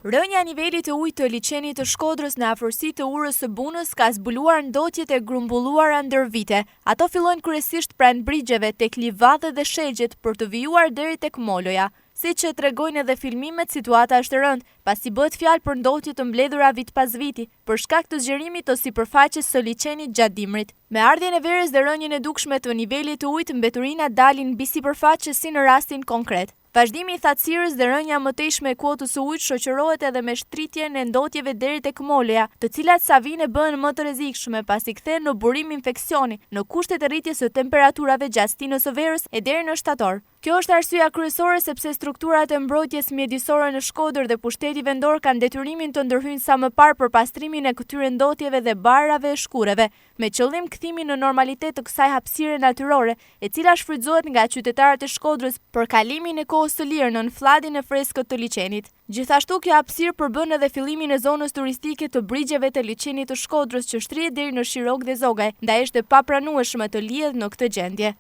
Rënia e nivelit të ujit të liqenit të Shkodrës në afërsi të urës së Bunës ka zbuluar ndotjet e grumbulluara ndër vite. Ato fillojnë kryesisht pranë brigjeve, tek livadhet dhe shegjet për të vijuar deri tek moloja. Siç e tregojnë edhe filmimet, situata është e rëndë, pasi bëhet fjalë për ndotje të mbledhura vit pas viti, për shkak të zgjerimit të sipërfaqes së liqenit gjatë dimrit. Me ardhjen e verës dhe rënien e dukshme të nivelit të ujit, mbeturinat dalin mbi sipërfaqe si në rastin konkret. Vazhdimi i thatësirës dhe rënia e mëtejshme e kuotës së ujit shoqërohet edhe me shtritjen e ndotjeve deri tek moloja, të cilat sa vijnë e bëhen më të rrezikshme pasi kthehen në burim infeksioni në kushtet e rritjes së temperaturave gjatë stinës së verës e deri në shtator. Kjo është arsyeja kryesore sepse strukturat e mbrojtjes mjedisore në Shkodër dhe pushteti vendor kanë detyrimin të ndërhyjnë sa më parë për pastrimin e këtyre ndotjeve dhe barërave e shkurreve, me qëllim kthimin në normalitet të kësaj hapësire natyrore, e cila shfrytëzohet nga qytetarët e Shkodrës për kalimin e kohës së lirë nën flladin e freskët të liqenit. Gjithashtu kjo hapësirë përbën edhe fillimin e zonës turistike të brigjeve të liqenit të Shkodrës që shtrihet deri në Shirokë dhe Zogaj, ndaj është e papranueshme të lihet në këtë gjendje.